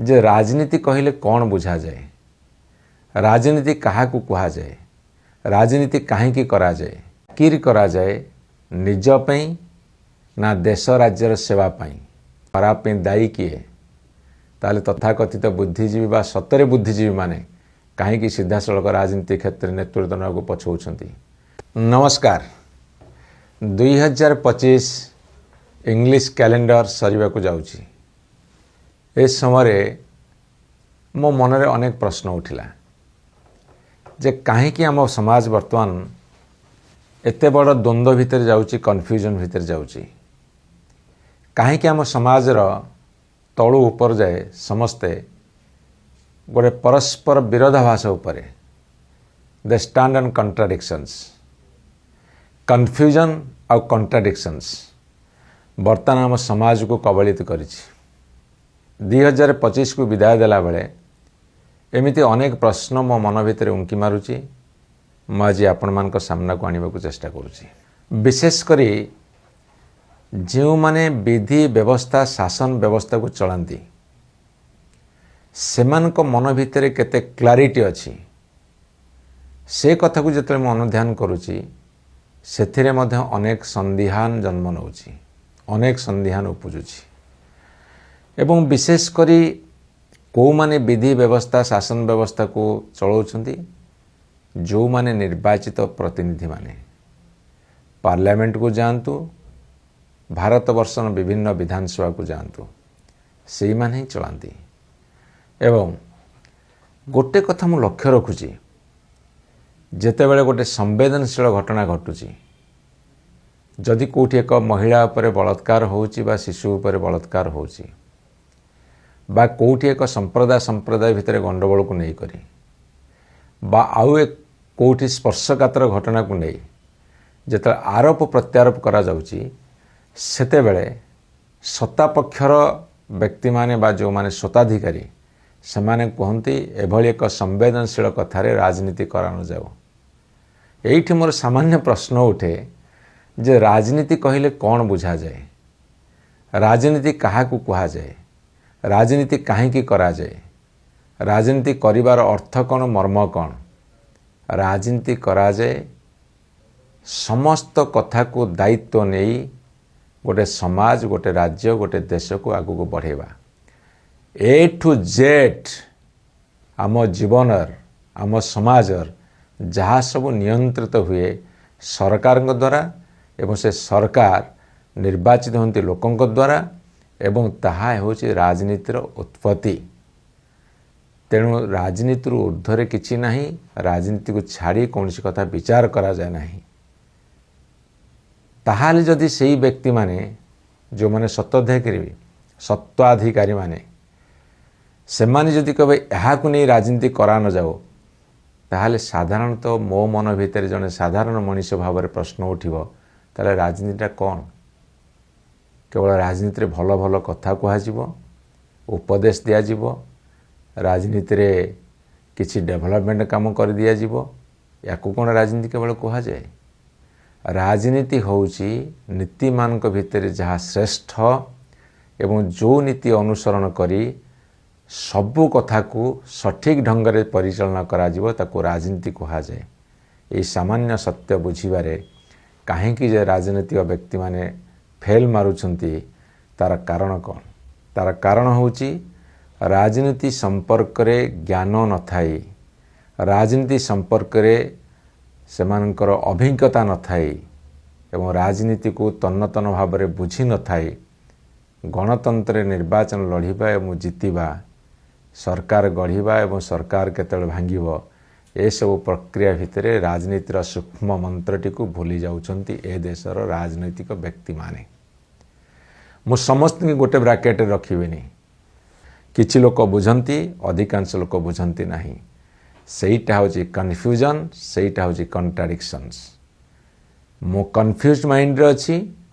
ଯେ ରାଜନୀତି କହିଲେ କ'ଣ ବୁଝାଯାଏ, ରାଜନୀତି କାହାକୁ କୁହାଯାଏ, ରାଜନୀତି କାହିଁକି କରାଯାଏ, ଚାକିରି କରାଯାଏ ନିଜ ପାଇଁ ନା ଦେଶ ରାଜ୍ୟର ସେବା ପାଇଁ, ଖରାପ ପାଇଁ ଦାୟୀ କିଏ? ତାହେଲେ ତଥାକଥିତ ବୁଦ୍ଧିଜୀବୀ ବା ସତରେ ବୁଦ୍ଧିଜୀବୀମାନେ କାହିଁକି ସିଧାସଳଖ ରାଜନୀତି କ୍ଷେତ୍ରରେ ନେତୃତ୍ୱ ନେବାକୁ ପଛଉଛନ୍ତି? ନମସ୍କାର। 2025 ଇଂଲିଶ କ୍ୟାଲେଣ୍ଡର ସରିବାକୁ ଯାଉଛି। ଏ ସମୟରେ ମୋ ମନରେ ଅନେକ ପ୍ରଶ୍ନ ଉଠିଲା ଯେ କାହିଁକି ଆମ ସମାଜ ବର୍ତ୍ତମାନ ଏତେ ବଡ଼ ଦ୍ୱନ୍ଦ୍ୱ ଭିତରେ ଯାଉଛି, କନଫ୍ୟୁଜନ୍ ଭିତରେ ଯାଉଛି? କାହିଁକି ଆମ ସମାଜର ତଳୁ ଉପର ଯାଏ ସମସ୍ତେ ଗୋଟେ ପରସ୍ପର ବିରୋଧାଭାସ ଉପରେ, they stand on contradictions? Confusion ଆଉ କଣ୍ଟ୍ରାଡିକ୍ସନ୍ସ ବର୍ତ୍ତମାନ ଆମ ସମାଜକୁ କବଳିତ କରିଛି। 2025କୁ ବିଦାୟ ଦେଲାବେଳେ ଏମିତି ଅନେକ ପ୍ରଶ୍ନ ମୋ ମନ ଭିତରେ ଉଙ୍କି ମାରୁଛି। ମୁଁ ଆଜି ଆପଣମାନଙ୍କ ସାମ୍ନାକୁ ଆଣିବାକୁ ଚେଷ୍ଟା କରୁଛି। ବିଶେଷ କରି ଯେଉଁମାନେ ବିଧି ବ୍ୟବସ୍ଥା, ଶାସନ ବ୍ୟବସ୍ଥାକୁ ଚଳାନ୍ତି, ସେମାନଙ୍କ ମନ ଭିତରେ କେତେ କ୍ଲାରିଟି ଅଛି, ସେ କଥାକୁ ଯେତେବେଳେ ମୁଁ ଅନୁଧ୍ୟାନ କରୁଛି, ସେଥିରେ ମଧ୍ୟ ଅନେକ ସନ୍ଦିହାନ ଜନ୍ମ ନେଉଛି, ଅନେକ ସନ୍ଦିହାନ ଉପୁଜୁଛି। ଏବଂ ବିଶେଷ କରି କେଉଁମାନେ ବିଧି ବ୍ୟବସ୍ଥା, ଶାସନ ବ୍ୟବସ୍ଥାକୁ ଚଳାଉଛନ୍ତି? ଯେଉଁମାନେ ନିର୍ବାଚିତ ପ୍ରତିନିଧିମାନେ ପାର୍ଲାମେଣ୍ଟକୁ ଯାଆନ୍ତୁ, ଭାରତବର୍ଷର ବିଭିନ୍ନ ବିଧାନସଭାକୁ ଯାଆନ୍ତୁ, ସେଇମାନେ ହିଁ ଚଳାନ୍ତି। ଏବଂ ଗୋଟେ କଥା ମୁଁ ଲକ୍ଷ୍ୟ ରଖୁଛି, ଯେତେବେଳେ ଗୋଟେ ସମ୍ବେଦନଶୀଳ ଘଟଣା ଘଟୁଛି, ଯଦି କେଉଁଠି ଏକ ମହିଳା ଉପରେ ବଳାତ୍କାର ହେଉଛି ବା ଶିଶୁ ଉପରେ ବଳାତ୍କାର ହେଉଛି ବା କେଉଁଠି ଏକ ସମ୍ପ୍ରଦାୟ ସମ୍ପ୍ରଦାୟ ଭିତରେ ଗଣ୍ଡଗୋଳକୁ ନେଇକରି ବା ଆଉ ଏକ କେଉଁଠି ସ୍ପର୍ଶକାତର ଘଟଣାକୁ ନେଇ ଯେତେବେଳେ ଆରୋପ ପ୍ରତ୍ୟାରୋପ କରାଯାଉଛି, ସେତେବେଳେ ସତ୍ତାପକ୍ଷର ବ୍ୟକ୍ତିମାନେ ବା ଯେଉଁମାନେ ସ୍ୱତ୍ୱାଧିକାରୀ, ସେମାନେ କୁହନ୍ତି, ଏଭଳି ଏକ ସମ୍ବେଦନଶୀଳ କଥାରେ ରାଜନୀତି କରାନଯାଉ। ଏଇଠି ମୋର ସାମାନ୍ୟ ପ୍ରଶ୍ନ ଉଠେ ଯେ ରାଜନୀତି କହିଲେ କ'ଣ ବୁଝାଯାଏ, ରାଜନୀତି କାହାକୁ କୁହାଯାଏ, ରାଜନୀତି କାହିଁକି କରାଯାଏ, ରାଜନୀତି କରିବାର ଅର୍ଥ କ'ଣ, ମର୍ମ କ'ଣ? ରାଜନୀତି କରାଯାଏ ସମସ୍ତ କଥାକୁ ଦାୟିତ୍ୱ ନେଇ ଗୋଟେ ସମାଜ, ଗୋଟେ ରାଜ୍ୟ, ଗୋଟେ ଦେଶକୁ ଆଗକୁ ବଢ଼େଇବା। ଏ ଟୁ ଜେଡ୍ ଆମ ଜୀବନର, ଆମ ସମାଜର ଯାହା ସବୁ ନିୟନ୍ତ୍ରିତ ହୁଏ ସରକାରଙ୍କ ଦ୍ୱାରା ଏବଂ ସେ ସରକାର ନିର୍ବାଚିତ ହୁଅନ୍ତି ଲୋକଙ୍କ ଦ୍ୱାରା ଏବଂ ତାହା ହେଉଛି ରାଜନୀତିର ଉତ୍ପତ୍ତି। ତେଣୁ ରାଜନୀତିରୁ ଉର୍ଦ୍ଧ୍ୱରେ କିଛି ନାହିଁ, ରାଜନୀତିକୁ ଛାଡ଼ି କୌଣସି କଥା ବିଚାର କରାଯାଏ ନାହିଁ। ତାହେଲେ ଯଦି ସେଇ ବ୍ୟକ୍ତିମାନେ, ଯେଉଁମାନେ ସତ୍ୱାଧିକାରୀମାନେ, ସେମାନେ ଯଦି କହିବେ ଏହାକୁ ନେଇ ରାଜନୀତି କରା ନଯାଉ, ତାହେଲେ ସାଧାରଣତଃ ମୋ ମନ ଭିତରେ ଜଣେ ସାଧାରଣ ମଣିଷ ଭାବରେ ପ୍ରଶ୍ନ ଉଠିବ, ତାହେଲେ ରାଜନୀତିଟା କ'ଣ? କେବଳ ରାଜନୀତିରେ ଭଲ ଭଲ କଥା କୁହାଯିବ, ଉପଦେଶ ଦିଆଯିବ, ରାଜନୀତିରେ କିଛି ଡେଭଲପମେଣ୍ଟ କାମ କରିଦିଆଯିବ, ୟାକୁ କ'ଣ ରାଜନୀତି କେବଳ କୁହାଯାଏ? ରାଜନୀତି ହେଉଛି ନୀତିମାନଙ୍କ ଭିତରେ ଯାହା ଶ୍ରେଷ୍ଠ ଏବଂ ଯେଉଁ ନୀତି ଅନୁସରଣ କରି ସବୁ କଥାକୁ ସଠିକ୍ ଢଙ୍ଗରେ ପରିଚାଳନା କରାଯିବ, ତାକୁ ରାଜନୀତି କୁହାଯାଏ। ଏହି ସାମାନ୍ୟ ସତ୍ୟ ବୁଝିବାରେ କାହିଁକି ଯେ ରାଜନୈତିକ ବ୍ୟକ୍ତିମାନେ ଫେଲ୍ ମାରୁଛନ୍ତି, ତାର କାରଣ କ'ଣ? ତାର କାରଣ ହେଉଛି ରାଜନୀତି ସମ୍ପର୍କରେ ଜ୍ଞାନ ନଥାଇ, ରାଜନୀତି ସମ୍ପର୍କରେ ସେମାନଙ୍କର ଅଭିଜ୍ଞତା ନଥାଇ ଏବଂ ରାଜନୀତିକୁ ତନ୍ନ ତନ୍ନ ଭାବରେ ବୁଝି ନଥାଇ ଗଣତନ୍ତ୍ରରେ ନିର୍ବାଚନ ଲଢ଼ିବା ଏବଂ ଜିତିବା, ସରକାର ଗଢ଼ିବା ଏବଂ ସରକାର କେତେବେଳେ ଭାଙ୍ଗିବ, ଏସବୁ ପ୍ରକ୍ରିୟା ଭିତରେ ରାଜନୀତିର ସୂକ୍ଷ୍ମ ମନ୍ତ୍ରଟିକୁ ଭୁଲି ଯାଉଛନ୍ତି ଏ ଦେଶର ରାଜନୈତିକ ବ୍ୟକ୍ତିମାନେ। ମୁଁ ସମସ୍ତଙ୍କୁ ଗୋଟେ ବ୍ରାକେଟରେ ରଖିବିନି। କିଛି ଲୋକ ବୁଝନ୍ତି, ଅଧିକାଂଶ ଲୋକ ବୁଝନ୍ତି ନାହିଁ। ସେଇଟା ହେଉଛି କନଫ୍ୟୁଜନ୍, ସେଇଟା ହେଉଛି କଣ୍ଟ୍ରାଡିକ୍ସନ୍ସ। ମୁଁ କନଫ୍ୟୁଜ୍ ମାଇଣ୍ଡରେ ଅଛି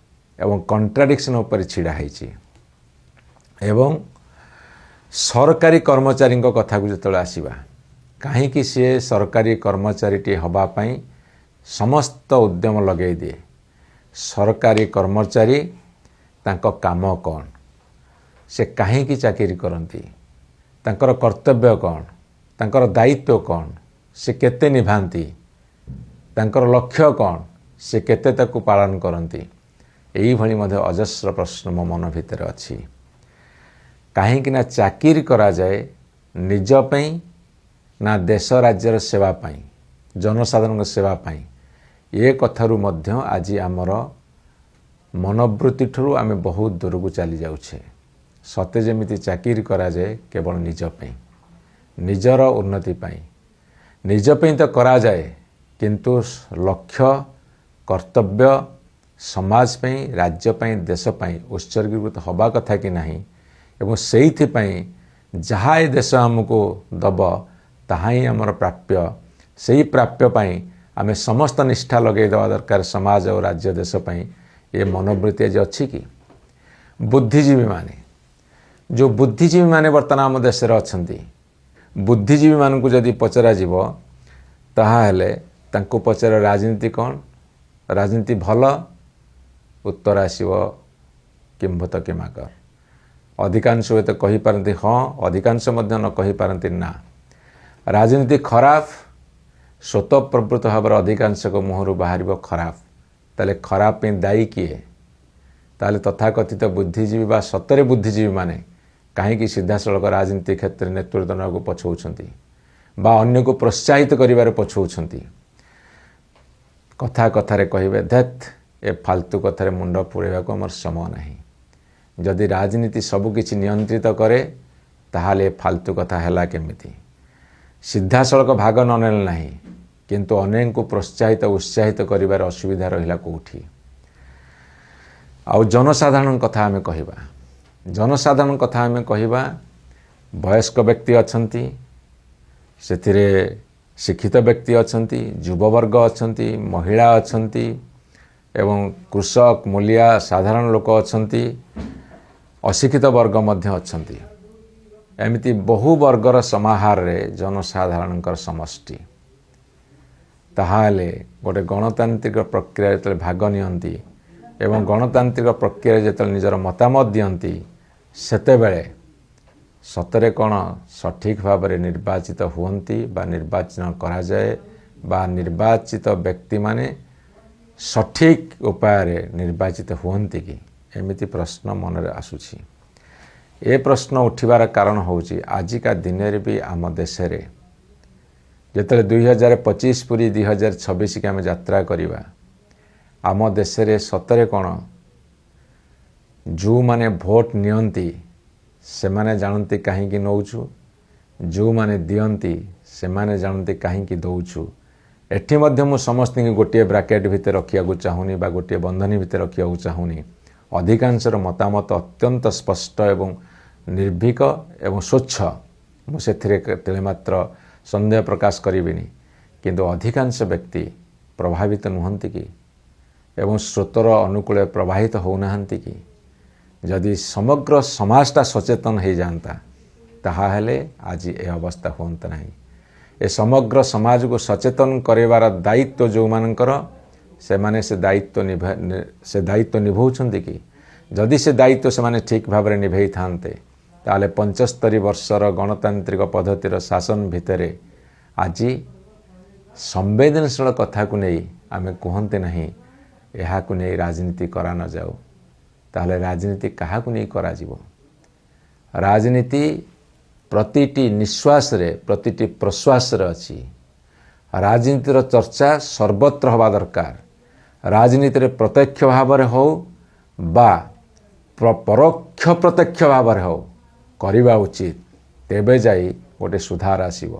ଏବଂ କଣ୍ଟ୍ରାଡିକ୍ସନ୍ ଉପରେ ଛିଡ଼ା ହେଇଛି। ଏବଂ ସରକାରୀ କର୍ମଚାରୀଙ୍କ କଥାକୁ ଯେତେବେଳେ ଆସିବା, କାହିଁକି ସିଏ ସରକାରୀ କର୍ମଚାରୀଟିଏ ହେବା ପାଇଁ ସମସ୍ତ ଉଦ୍ୟମ ଲଗାଇ ଦିଏ? ସରକାରୀ କର୍ମଚାରୀ ତାଙ୍କ କାମ କ'ଣ? ସେ କାହିଁକି ଚାକିରି କରନ୍ତି? ତାଙ୍କର କର୍ତ୍ତବ୍ୟ କ'ଣ, ତାଙ୍କର ଦାୟିତ୍ୱ କ'ଣ, ସେ କେତେ ନିଭାନ୍ତି, ତାଙ୍କର ଲକ୍ଷ୍ୟ କ'ଣ, ସେ କେତେ ତାକୁ ପାଳନ କରନ୍ତି, ଏଇଭଳି ମଧ୍ୟ ଅଜସ୍ର ପ୍ରଶ୍ନ ମୋ ମନ ଭିତରେ ଅଛି। କାହିଁକିନା ଚାକିରି କରାଯାଏ ନିଜ ପାଇଁ ନା ଦେଶ ରାଜ୍ୟର ସେବା ପାଇଁ, ଜନସାଧାରଣଙ୍କ ସେବା ପାଇଁ, ଏ କଥାରୁ ମଧ୍ୟ ଆଜି ଆମର ମନୋବୃତ୍ତିଠାରୁ ଆମେ ବହୁତ ଦୂରକୁ ଚାଲି ଯାଉଛେ। ସତେ ଯେମିତି ଚାକିରି କରାଯାଏ କେବଳ ନିଜ ପାଇଁ, ନିଜର ଉନ୍ନତି ପାଇଁ। ନିଜ ପାଇଁ ତ କରାଯାଏ, କିନ୍ତୁ ଲକ୍ଷ୍ୟ କର୍ତ୍ତବ୍ୟ ସମାଜ ପାଇଁ, ରାଜ୍ୟ ପାଇଁ, ଦେଶ ପାଇଁ ଉତ୍ସର୍ଗୀକୃତ ହେବା କଥା କି ନାହିଁ, ଏବଂ ସେଇଥିପାଇଁ ଯାହା ଏ ଦେଶ ଆମକୁ ଦେବ ତାହା ହିଁ ଆମର ପ୍ରାପ୍ୟ। ସେଇ ପ୍ରାପ୍ୟ ପାଇଁ ଆମେ ସମସ୍ତ ନିଷ୍ଠା ଲଗାଇ ଦେବା ଦରକାର ସମାଜ ଆଉ ରାଜ୍ୟ ଦେଶ ପାଇଁ। ଏ ମନୋବୃତ୍ତି ଆଜି ଅଛି କି? ବୁଦ୍ଧିଜୀବୀମାନେ, ଯେଉଁ ବୁଦ୍ଧିଜୀବୀମାନେ ବର୍ତ୍ତମାନ ଆମ ଦେଶରେ ଅଛନ୍ତି, ବୁଦ୍ଧିଜୀବୀମାନଙ୍କୁ ଯଦି ପଚରାଯିବ ତାହାହେଲେ ତାଙ୍କୁ ପଚାର ରାଜନୀତି କ'ଣ, ରାଜନୀତି ଭଲ, ଉତ୍ତର ଆସିବ କିମ୍ଭୂତ କିମାକର। ଅଧିକାଂଶ ହୁଏତ କହିପାରନ୍ତି ହଁ, ଅଧିକାଂଶ ମଧ୍ୟ ନ କହିପାରନ୍ତି ନା। ରାଜନୀତି ଖରାପ, ସ୍ୱତଃପ୍ରବୃତ୍ତ ଭାବରେ ଅଧିକାଂଶଙ୍କ ମୁହଁରୁ ବାହାରିବ ଖରାପ। ତାହେଲେ ଖରାପ ପାଇଁ ଦାୟୀ କିଏ? ତାହେଲେ ତଥାକଥିତ ବୁଦ୍ଧିଜୀବୀ ବା ସତରେ ବୁଦ୍ଧିଜୀବୀମାନେ କାହିଁକି ସିଧାସଳଖ ରାଜନୀତି କ୍ଷେତ୍ରରେ ନେତୃତ୍ୱ ନେବାକୁ ପଛଉଛନ୍ତି ବା ଅନ୍ୟକୁ ପ୍ରୋତ୍ସାହିତ କରିବାରେ ପଛଉଛନ୍ତି? କଥା କଥାରେ କହିବେ ଧେତ୍, ଏ ଫାଲତୁ କଥାରେ ମୁଣ୍ଡ ପୁରାଇବାକୁ ଆମର ସମୟ ନାହିଁ। ଯଦି ରାଜନୀତି ସବୁକିଛି ନିୟନ୍ତ୍ରିତ କରେ ତାହେଲେ ଏ ଫାଲତୁ କଥା ହେଲା କେମିତି? ସିଧାସଳଖ ଭାଗ ନ ନେଲେ ନାହିଁ, କିନ୍ତୁ ଅନେକଙ୍କୁ ପ୍ରୋତ୍ସାହିତ ଉତ୍ସାହିତ କରିବାର ଅସୁବିଧା ରହିଲା କେଉଁଠି? ଆଉ ଜନସାଧାରଣଙ୍କ କଥା ଆମେ କହିବା, ଜନସାଧାରଣଙ୍କ କଥା ଆମେ କହିବା, ବୟସ୍କ ବ୍ୟକ୍ତି ଅଛନ୍ତି, ସେଥିରେ ଶିକ୍ଷିତ ବ୍ୟକ୍ତି ଅଛନ୍ତି, ଯୁବବର୍ଗ ଅଛନ୍ତି, ମହିଳା ଅଛନ୍ତି, ଏବଂ କୃଷକ, ମୂଲିଆ, ସାଧାରଣ ଲୋକ ଅଛନ୍ତି, ଅଶିକ୍ଷିତ ବର୍ଗ ମଧ୍ୟ ଅଛନ୍ତି। ଏମିତି ବହୁ ବର୍ଗର ସମାହାରରେ ଜନସାଧାରଣଙ୍କର ସମଷ୍ଟି। ତାହେଲେ ଗୋଟେ ଗଣତାନ୍ତ୍ରିକ ପ୍ରକ୍ରିୟାରେ ଯେତେବେଳେ ଭାଗ ନିଅନ୍ତି ଏବଂ ଗଣତାନ୍ତ୍ରିକ ପ୍ରକ୍ରିୟାରେ ଯେତେବେଳେ ନିଜର ମତାମତ ଦିଅନ୍ତି, ସେତେବେଳେ ସତରେ କ'ଣ ସଠିକ୍ ଭାବରେ ନିର୍ବାଚିତ ହୁଅନ୍ତି ବା ନିର୍ବାଚନ କରାଯାଏ ବା ନିର୍ବାଚିତ ବ୍ୟକ୍ତିମାନେ ସଠିକ୍ ଉପାୟରେ ନିର୍ବାଚିତ ହୁଅନ୍ତି କି? ଏମିତି ପ୍ରଶ୍ନ ମନରେ ଆସୁଛି। ଏ ପ୍ରଶ୍ନ ଉଠିବାର କାରଣ ହେଉଛି ଆଜିକା ଦିନରେ ବି ଆମ ଦେଶରେ ଯେତେବେଳେ 2025 ପୁରୀ 2026କି ଆମେ ଯାତ୍ରା କରିବା, ଆମ ଦେଶରେ ସତରେ କ'ଣ ଯେଉଁମାନେ ଭୋଟ ନିଅନ୍ତି ସେମାନେ ଜାଣନ୍ତି କାହିଁକି ନେଉଛୁ, ଯେଉଁମାନେ ଦିଅନ୍ତି ସେମାନେ ଜାଣନ୍ତି କାହିଁକି ଦେଉଛୁ। ଏଠି ମଧ୍ୟ ମୁଁ ସମସ୍ତଙ୍କୁ ଗୋଟିଏ ବ୍ରାକେଟ୍ ଭିତରେ ରଖିବାକୁ ଚାହୁଁନି ବା ଗୋଟିଏ ବନ୍ଧନୀ ଭିତରେ ରଖିବାକୁ ଚାହୁଁନି। ଅଧିକାଂଶର ମତାମତ ଅତ୍ୟନ୍ତ ସ୍ପଷ୍ଟ ଏବଂ ନିର୍ଭୀକ ଏବଂ ସ୍ୱଚ୍ଛ, ମୁଁ ସେଥିରେ ତିଳେ ମାତ୍ର ସନ୍ଦେହ ପ୍ରକାଶ କରିବିନି। କିନ୍ତୁ ଅଧିକାଂଶ ବ୍ୟକ୍ତି ପ୍ରଭାବିତ ନୁହନ୍ତି କି ଏବଂ ସ୍ରୋତର ଅନୁକୂଳରେ ପ୍ରବାହିତ ହେଉନାହାନ୍ତି କି? ଯଦି ସମଗ୍ର ସମାଜଟା ସଚେତନ ହେଇଯାଆନ୍ତା ତାହାହେଲେ ଆଜି ଏ ଅବସ୍ଥା ହୁଅନ୍ତା ନାହିଁ। ଏ ସମଗ୍ର ସମାଜକୁ ସଚେତନ କରିବାର ଦାୟିତ୍ୱ ଯେଉଁମାନଙ୍କର, ସେମାନେ ସେ ଦାୟିତ୍ୱ ନିଭାଉଛନ୍ତି କି? ଯଦି ସେ ଦାୟିତ୍ୱ ସେମାନେ ଠିକ୍ ଭାବରେ ନିଭେଇଥାନ୍ତେ ତାହେଲେ 75 ବର୍ଷର ଗଣତାନ୍ତ୍ରିକ ପଦ୍ଧତିର ଶାସନ ଭିତରେ ଆଜି ସମ୍ବେଦନଶୀଳ କଥାକୁ ନେଇ ଆମେ କୁହନ୍ତେ ନାହିଁ ଏହାକୁ ନେଇ ରାଜନୀତି କରା ନଯାଉ। ତାହେଲେ ରାଜନୀତି କାହାକୁ ନେଇ କରାଯିବ? ରାଜନୀତି ପ୍ରତିଟି ନିଶ୍ୱାସରେ, ପ୍ରତିଟି ପ୍ରଶ୍ୱାସରେ ଅଛି। ରାଜନୀତିର ଚର୍ଚ୍ଚା ସର୍ବତ୍ର ହେବା ଦରକାର। ରାଜନୀତିରେ ପ୍ରତ୍ୟକ୍ଷ ଭାବରେ ହେଉ ବା ପରୋକ୍ଷ ପ୍ରତ୍ୟକ୍ଷ ଭାବରେ ହେଉ କରିବା ଉଚିତ, ତେବେ ଯାଇ ଗୋଟେ ସୁଧାର ଆସିବ।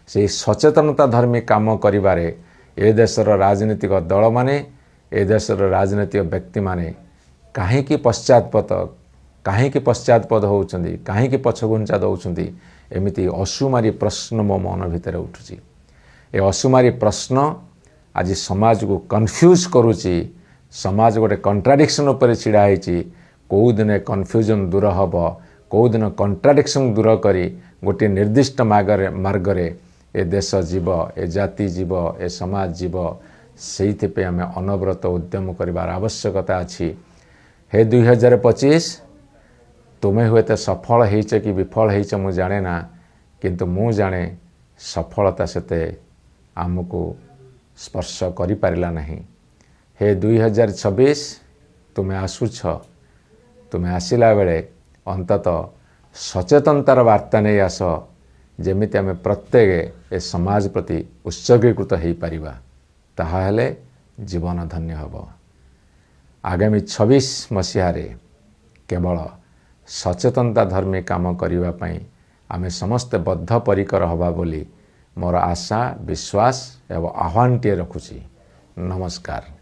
ସେଇ ସଚେତନତା ଧର୍ମୀ କାମ କରିବାରେ ଏ ଦେଶର ରାଜନୈତିକ ଦଳମାନେ, ଏ ଦେଶର ରାଜନୈତିକ ବ୍ୟକ୍ତିମାନେ କାହିଁକି ପଶ୍ଚାତପଦ ହେଉଛନ୍ତି, କାହିଁକି ପଛଘୁଞ୍ଚା ଦେଉଛନ୍ତି, ଏମିତି ଅସୁମାରୀ ପ୍ରଶ୍ନ ମୋ ମନ ଭିତରେ ଉଠୁଛି। ଏ ଅସୁମାରୀ ପ୍ରଶ୍ନ ଆଜି ସମାଜକୁ କନଫ୍ୟୁଜ୍ କରୁଛି। ସମାଜ ଗୋଟେ କଣ୍ଟ୍ରାଡିକ୍ସନ୍ ଉପରେ ଛିଡ଼ା ହେଇଛି। କେଉଁଦିନ କନଫ୍ୟୁଜନ୍ ଦୂର ହେବ, କେଉଁଦିନ କଣ୍ଟ୍ରାଡିକ୍ସନ୍ ଦୂର କରି ଗୋଟିଏ ନିର୍ଦ୍ଦିଷ୍ଟ ମାର୍ଗରେ ଏ ଦେଶ ଯିବ, ଏ ଜାତି ଯିବ, ଏ ସମାଜ ଯିବ, ସେଇଥିପାଇଁ ଆମେ ଅନବରତ ଉଦ୍ୟମ କରିବାର ଆବଶ୍ୟକତା ଅଛି। ହେ 2025, ତୁମେ ହୁଏତ ସଫଳ ହେଇଛ କି ବିଫଳ ହେଇଛ ମୁଁ ଜାଣେ ନା, କିନ୍ତୁ ମୁଁ ଜାଣେ ସଫଳତା ସେତେ ଆମକୁ ସ୍ପର୍ଶ କରିପାରିଲା ନାହିଁ। ହେ 2026, ତୁମେ ଆସୁଛ, ତୁମେ ଆସିଲା ବେଳେ ଅନ୍ତତଃ ସଚେତନତାର ବାର୍ତ୍ତା ନେଇ ଆସ, ଯେମିତି ଆମେ ପ୍ରତ୍ୟେକ ଏ ସମାଜ ପ୍ରତି ଉତ୍ସର୍ଗୀକୃତ ହୋଇପାରିବା। ତାହା ହେଲେ ଜୀବନ ଧନ୍ୟ ହେବ। ଆଗାମୀ 26 ମସିହାରେ କେବଳ ସଚେତନତା ଧର୍ମୀ କାମ କରିବା ପାଇଁ ଆମେ ସମସ୍ତେ ବଦ୍ଧପରିକର ହେବା ବୋଲି ମୋର ଆଶା, ବିଶ୍ୱାସ ଏବଂ ଆହ୍ୱାନଟିଏ ରଖୁଛି। ନମସ୍କାର।